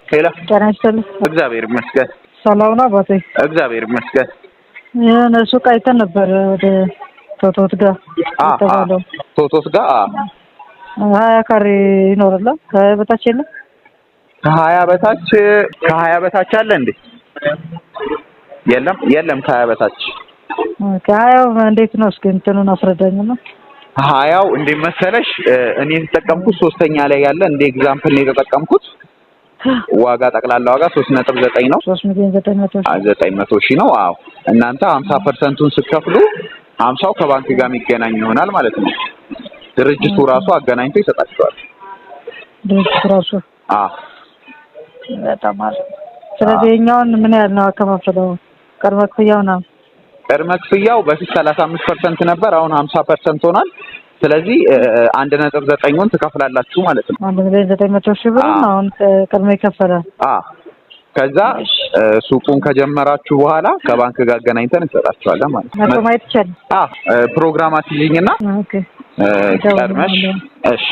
Hello። ጤና ይስጥልኝ። እግዚአብሔር ይመስገን። ሰላም ነው አባቴ? እግዚአብሔር ይመስገን። የሆነ ሱቅ አይተን ነበር ወደ ቶቶት ጋር የተባለው። ቶቶት ጋር። 20 ካሬ ይኖራል። ከ20 በታች የለም? ከ20 በታች፣ ከ20 በታች አለ እንዴ? የለም፣ የለም ከ20 በታች። ከ20ው እንዴት ነው? እስኪ እንትኑን አስረዳኝና። 20ው እንዴት መሰለሽ፣ እኔ የተጠቀምኩት ሶስተኛ ላይ ያለ እንደ example ነው የተጠቀምኩት። ዋጋ ጠቅላላ ዋጋ 3.9 ነው። 3,900,000። 900,000 ነው። አዎ፣ እናንተ 50%ቱን ስትከፍሉ 50ው ከባንክ ጋር የሚገናኝ ይሆናል ማለት ነው። ድርጅቱ ራሱ አገናኝቶ ይሰጣቸዋል። ድርጅቱ ራሱ? አዎ። በጣም አሪፍ። ስለዚህ የኛውን ምን ያህል ነው አከፋፈለው? ቅድመ ክፍያው ነው? ቅድመ ክፍያው በፊት 35% ነበር፣ አሁን 50% ሆኗል። ስለዚህ 1.9ን ትከፍላላችሁ ማለት ነው። 1,900,000 ብር አሁን ቅድመ ይከፈላል። አዎ። ከዛ ሱቁን ከጀመራችሁ በኋላ ከባንክ ጋር አገናኝተን እንሰጣችኋለን ማለት ነው። መጥቶ ማየት ይቻላል? አዎ፣ ፕሮግራም አስይዥኝና Okay። ቀድመሽ እሺ።